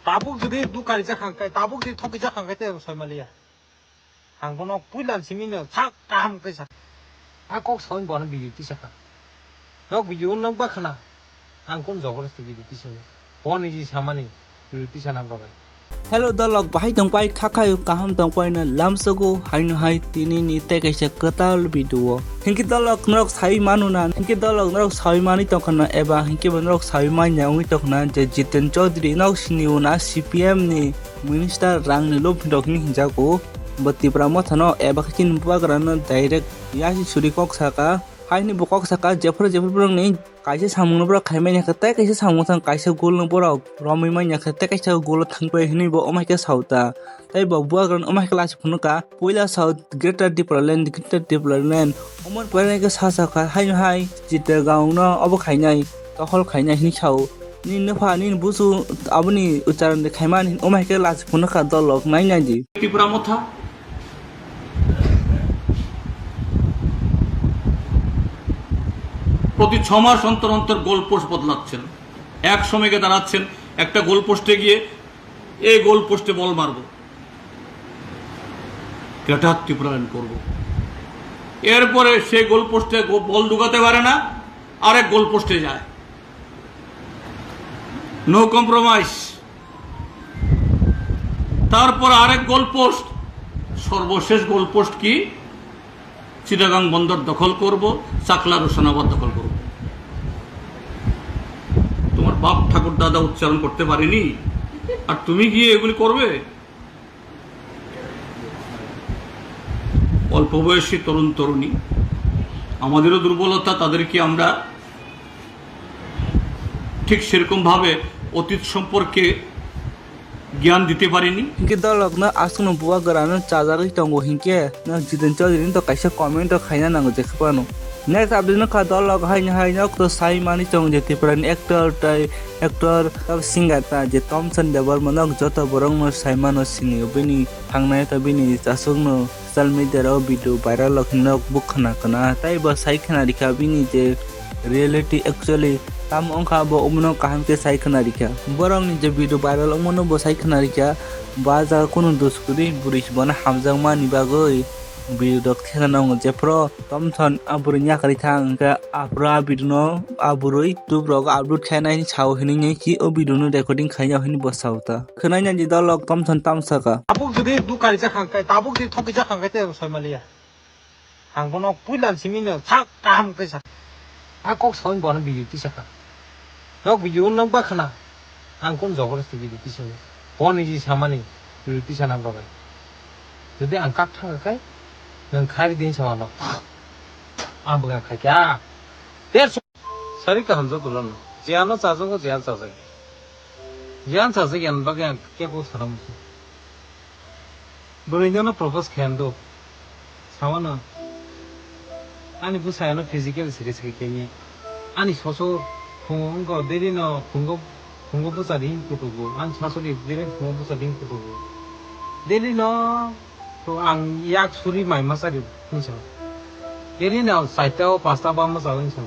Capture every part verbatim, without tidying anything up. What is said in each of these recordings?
Tabuk jodi dukari jakha khe, tabuk jodi thoki jakha khe, tei soimaliya. Ang bono puila simi no sak kaham khe sa. A kok sawi bono video tisaka. Nok video nok ba khana. Ang kun joborosti video tisaka. Boni ji samani video tisana babai. Hello dolok, bahai tongpai, khakhai kaham tongpai na lamsogo haino hai tini ni tei kaisa kwtal video. Hinkhe dolok norok sawi manu na, hinkhe dolok norok sawi mani tongkha na eba hinkhe bo norok sawi manya wngwi tongkha na je Jiten Chaudhary nok sini o na C P M ni minister rang ni lobhi rok hinwi hinjago. Bo Tipra Motha no eba khe chini bubagra no direct yasi suri kok saka. Haini bo kok saka jephru jephru borok ni kaisa samung no borok khai manya khe tei kaisa samung thang kaisa goal no borok romwi manya khe tei kaisa goal o thangpai hinwi bo omo hai khe sao ta. Tei bo bubagra no omo hai khe lasi phunukha puila sao Greater Tipraland, Greater Tipraland. Omo ni pore khe sa sakha haino hai Chittagong no obo khainai, tohol khainai hinwi sao. Nini nupha, nini busu aboni ucharon de khaimani, omo hai khe lasi phunukha dolok nai nai di. Tipra Motha প্রতি ছ মাস অন্তর অন্তর goal post বদলাচ্ছেন। এক সময় গিয়ে দাঁড়াচ্ছেন একটা গোল পোস্টে গিয়ে, "এই গোল পোস্টে বল মারবো, গ্রেটার ত্রিপুরাল্যান্ড করবো।" এরপরে সেই গোল পোস্টে গো-, বল ঢুকাতে পারে না, আরেক গোল পোস্টে যায়। No compromise. তারপর আরেক গোল পোস্ট, সর্বশেষ গোল পোস্ট কি? চিটাগাং বন্দর দখল করব, চাকলা রোশনাবাদ দখল করব। তোমার বাপ ঠাকুর দাদা উচ্চারণ করতে পারেনি, আর তুমি গিয়ে এগুলি করবে? অল্প বয়সী তরুণ তরুণী, আমাদেরও দুর্বলতা, তাদেরকে আমরা ঠিক সেরকমভাবে অতীত সম্পর্কে জ্ঞান দিতে পারিনি। Hinkhe dolok no aswk no bubagra no chajagwi tongo hinkhe no Jiten Chaudhary no to kaisa comment rok khaina nango jekhe phano. Next update no kha dolok haini hai nok to sai mani tongo je Tripura ni actor tai actor tei singer ta je Tomson Debbarma nok joto borok no sai mano sini bini thangnai to bini chasuk no social media rok video viral rok hinwi nok bwkhana kana tei bo sai khana rikha bini je reality actually tamo wngkha bo omono kaham khe sai khana rikha. Borok ni je video viral wngmano bo sai khana rikha. Bo ah jaga kunu dus kwrwi bwrwi se bono hamjakmani bagwi video rok thena nango jephru Tomson a bwrwi ni yakarwi thang hwnkhe aphuru a video no a bwrwi tub rok upload khainai sao hinwi nai si o video no recording khaina hinwi bo sao ta. Khwnai nai di dolok Tomson tamo saka. Tabuk jodi dukari jakha khe, tabuk jodi thoki jakha khe tei soimaliya. Ang bono puila simi no sak kaham khe sa. A kok sawi bono video tisaka. Nok video nok ba khana. Ang kun joborosti video tisaka. Boni ji samani video tisana babai. Jodi ang kak thang khe, nwng khari din samano. Ang bwkha khai kha. Ter Sari kaham joto no. Jiyano chajago, jiyan chajak. Jiyan chajak yan bagwi ang kebo sana muchung. Bwrwi nono propose khayan do. Sawano. Ani bwsayano physical siri siri khaini. Ani sosor phungo wngkha daily no phungo, phungo bwchadi kutugo. Ani sasori daily phungo bwchadi kutugo. Daily no To ang yak suri mai masa di hinsa. Eri na saita o pasta ba masa hinsa.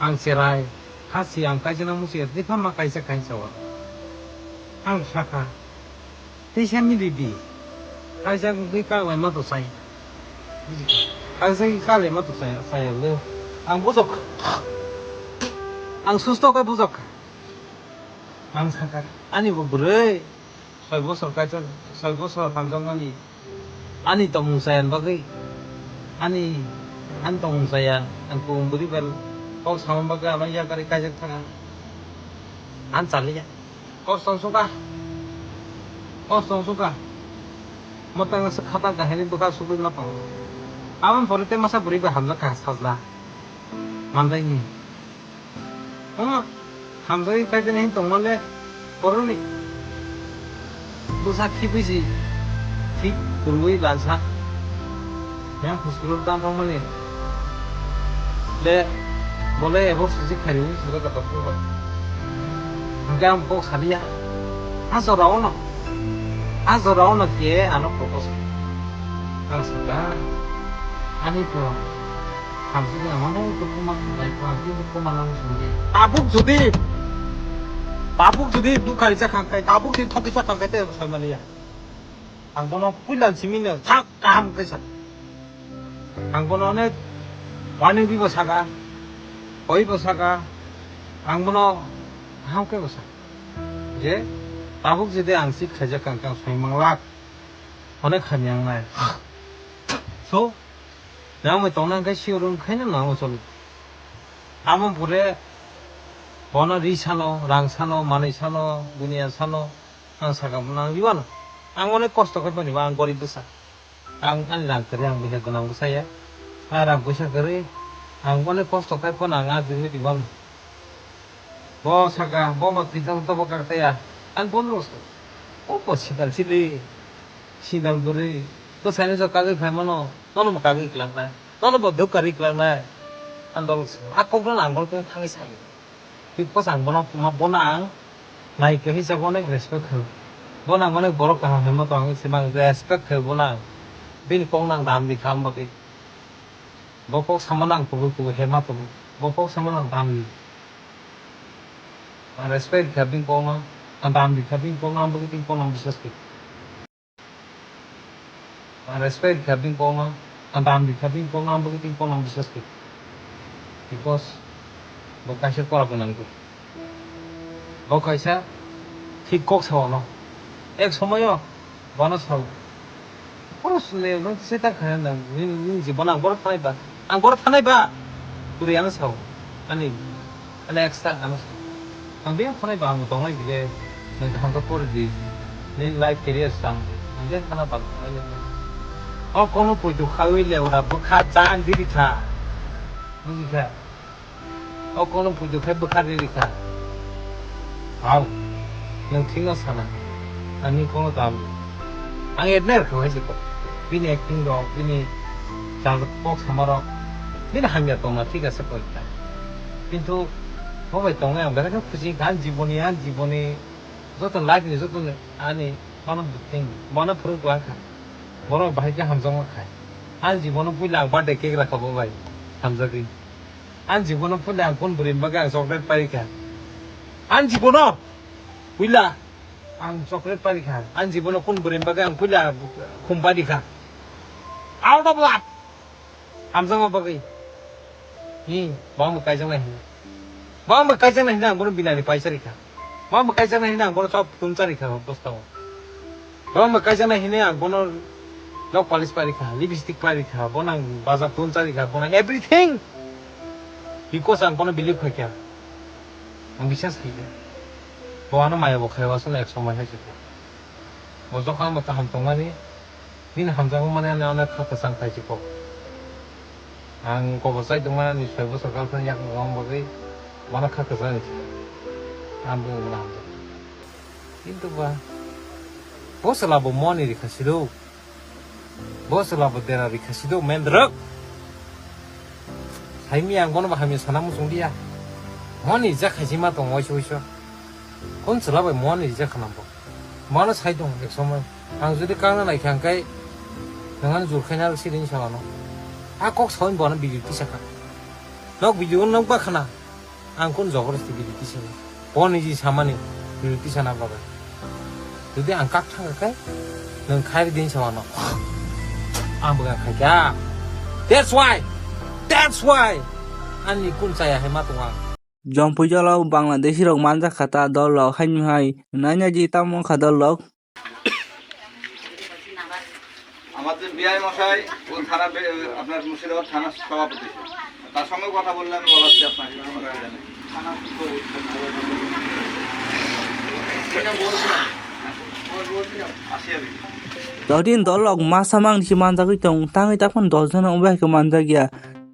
Ang serai, khasi ang kaisa na musi di pha ma kaisa kaisa wa. Ang saka. Tei sa mili di. Kaisa di ka wai ma to sai. Kaisa di ka le ma to sai, sai le. Ang bujok. Ang susto ka bujok. Ang saka. Ani bo bwrwi. Soi bosor kaisa, soi bosor hamjakmani ani tongmung chaya bagwi, ani, ani tongmung chaya, ang kubun bwrwi bai kok samani bagwi ano yakarwi kaijak thang ang. Ang chaliya. Kosto wng suka. Kosto wng suka. Mwtang se khata kahini bwkha sugwi ma tongo. Aboni pore tei masa bwrwi bai hamjak kha sajla. Mandaini. Omo, hamjagwi kaijani hin tongmale, borokni bwsa khibwi si, thik kwrwi lansa. Yang huskurok tang tongmani. Le, bole ebo susi khairwi sujak katok phuru. Hingke ang kok saliya. A jora ono, a jora ono khe ano propose. Ang saka, ani to. Hamsini amano to kuma, bai ko hamsini to kuma nang sungdi. Tabuk jodi Tabuk jodi dukha rijak kha khe, tabuk jodi thok rijak kha khe, tei soi maliya. Ang bono puila simi no sak kaham khe sa. Ang bono onek warning bo saka, koi bo saka, ang bono kaham khe bo saka. Je tabuk jodi ang cheat khaijak kha, ang soi manglak, onek hamya wngnai. So, nangmai tongna hwnkhe sure wngkhaino nangmai choli. Amo pore bono ri sano, rang sano, manwi sano, duniya sano, ang saka bo nang ribano. Ang onek kosto khai panibo, ang gorib bwsa. Ang ani rang kwrwi, ang bwsa gwnang bwsa ya. Ang rang puisa kwrwi, ang onek kosto khai phano ang ah ribano. Bo saka, bo ma twi tang tobo kak taya. Ang bono rwsa. O bo sidal sili. Sidal bwrwi. To saino jo kagwi phai mano. Nono bo kagwi kwlak nai. Nono bo duk kari kwlak nai. Ang dol rwsa. A kok no ang bol khe thangwi sai. Because ang bono, bono ang nai khe hisab onek respect khaio. Bono ang onek borok kaham hwnma to ang se mang respect khaio bono ang. Bini kok no ang dam di kha ang bagwi. Bo kok sama nang kubui kubui hema kubui. Bo kok sama nang dam ni. Ang respect kha bini kok no, ang dam di kha bini kok no, ang bini kok no biswas kha. Ang respect kha bini kok no, ang dam di kha bini kok no, ang bini kok no biswas kha. Because bo kaisa kora bo nang kha. Bo kaisa thik kok sao no. Ek somoyo bono sao. Bono swnle nang se ta khana nang. Nini, nini je bono ang bono thanai ba. Ang bono thanai ba. Bwrwi ano sao. Ani, ani extra ano sao. Ang biyang thanai ba ang tongnai bile. Nang kaham khe pori di. Nini life career sang. Ang biyang khana ba. O kono poito khawi le ora bwkha chan diri kha. Buji kha. O kono puitu khe bwkha riri kha. Hao, nwng thik no sana. Ani kono dam. Ang admire kha hai se kok. Bini acting rok, bini chal kok sama rok. Bini hamya tongma thik ase koi kha. Kintu bo bai tongnai ang belai khe khusi kha. Ang jiboni, ang jiboni joto life ni joto ni ani bono bwtwing, bono phwrwng tong kha. Bono bahai khe hamjakma khai. Ang jibono puila ang birthday cake rakha bo bai hamjagwi. Ang jibono puila ang kun bwrwi bagwi ang chocolate pai kha. Ang jibono puila ang chocolate pai kha. Ang jibono kun bwrwi bagwi ang puila khum pai kha. Out of love. Hamjakma bagwi. Hi, bang bo kaijaknai hino. Bang bo kaijaknai hino ang bono binani paisa rikha. Bang bo kaijaknai hino ang bono chop tum cha rikha bostao. Bang bo kaijaknai hino ang bono nok polish pai rikha, lipstick pai rikha, bono ang bajar tum cha rikha, bono everything. Because ang bono believe khaikha. Ang biswas khaikha. Bo ano maya bo khai wasano ek somoi hai se. Bo jokhon bo kaham tongmani, bini hamjakmani ani onek kha kwchang khai se kok. Ang kobor chai tongmani ani soi bosor girlfriend yak wng bagwi bono kha kwchang se. Ang bo wngna hamjak. Kintu ba, bo chwla bo moni rikha siro. Bo chwla bo dera rikha sido mendrwk. Saimi ang bono bo hamya sana muchung dia. Moni jak khaisi ma tong oiso oiso. Kon chwla bai moni rijak khana bo. Mano sai tong ek somoi. Ang jodi kangna nai kha hwnkhe nwng ani jur khaina siring salano. A kok sawi bono video tisa kha. Nok video nok ba khana. Ang kun jogorosti bini tisani. Bo niji samani bini tisana bagwi. Jodi ang kak thangkha khe, nwng khai din samano. Ang bwkha khaikha. That's why. That's why. Ani kun chaya hai ma tongo ang. Jongpui jolo Bangladeshi rok manjak kha ta dol rok haino hai. Naina ji tamo wngkha dol rok. আমাদের বিআই মশাই ও থানা বে-, আপনার মুর্শিদাবাদ থানার সভাপতি, তার সঙ্গেও কথা বললে আমি বলাচ্ছি আপনাকে, কোনো অসুবিধা নেই। থানা তো আসি আমি। Dodin dol rok masa mang si manjagwi tong, tangwi taphano dol jona wngbai khe manjak ya.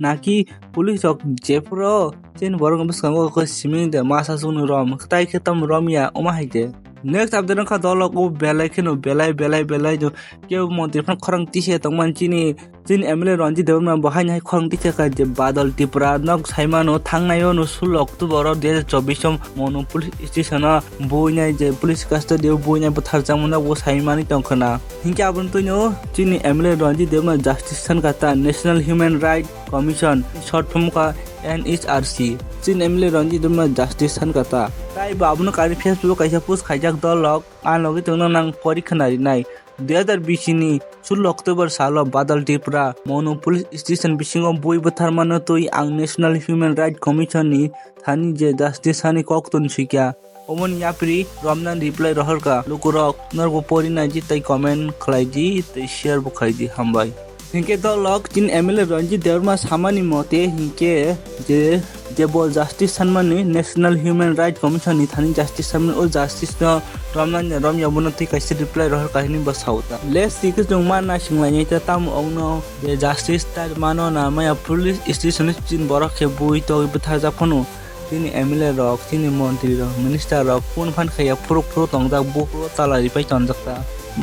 Naki police rok jephuru chini borok bwskango khe siming de masa sunu rom, tai khe tam rom ya, omo hai de. Next update wngkha dol rok o belai kheno belai, belai, belai do. Kebo montri phano khorang tisa tongmani chini, chini M L A Ranjit Debbarma bo haino hai khorang tisa kha je Badal Tripura nok saimano thangnai o no sulok October o dui hajar chobbish o Monu police station o buinai je police custody o buinai butharjakmano bo saimani tongkhana. Hinkhe aboni twino chini M L A Ranjit Debbarma justice sankha ta National Human Rights Commission short form kha N H R C. Chini M L A Ranjit Debbarma justice san kata. Tai bo abono kari Facebook kaisa post khaijak dol rok, ang logi tongno nang porikha narinai. Dui hazar bish ni sullo October salo Badal Tripura Monu police station bisingo bui bwtharmano twi ang National Human Rights Commission ni thani je justice hani kok twn sikya. Omoni yapri romnan reply rohorka lukurok norbo pori naidi tei comment khlaidi tei share bo khlaidi hambai. Hinkhe dolok chini M L A Ranjit Debbarma samani mote hinkhe je je bo justice sanmani National Human Rights Commission ni thani justice sanmani o justice no romnan romya bono twi kaisa reply rohor kahini bo sauta. Let's see khe chwng ma naisinglainai ta tamo ongno je justice ta mano na maya police station ni chini borok khe bui togwi bwtharjak phano. Chini M L A rok, chini montri rok, minister rok, phone phan khaya phuruk phuruk tongjak, bukulo chala ripai tongjak ta.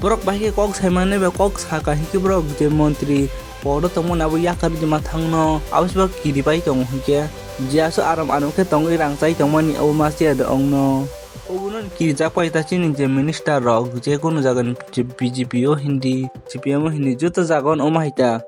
Borok bai khe kok saimani bai kok saka hinkhe borok je montri podo tongmani abo yakar di mathangno, abo se bo kiri pai tongo hinkhe. Je aso aram aram khe tongwi rang chai tongmani abo ma siya de ongno. Obono kirijak pai ta chini je minister rok, je kono jaga ni je B J P o hindi, C P M o hindi, joto jaga o omo hai ta.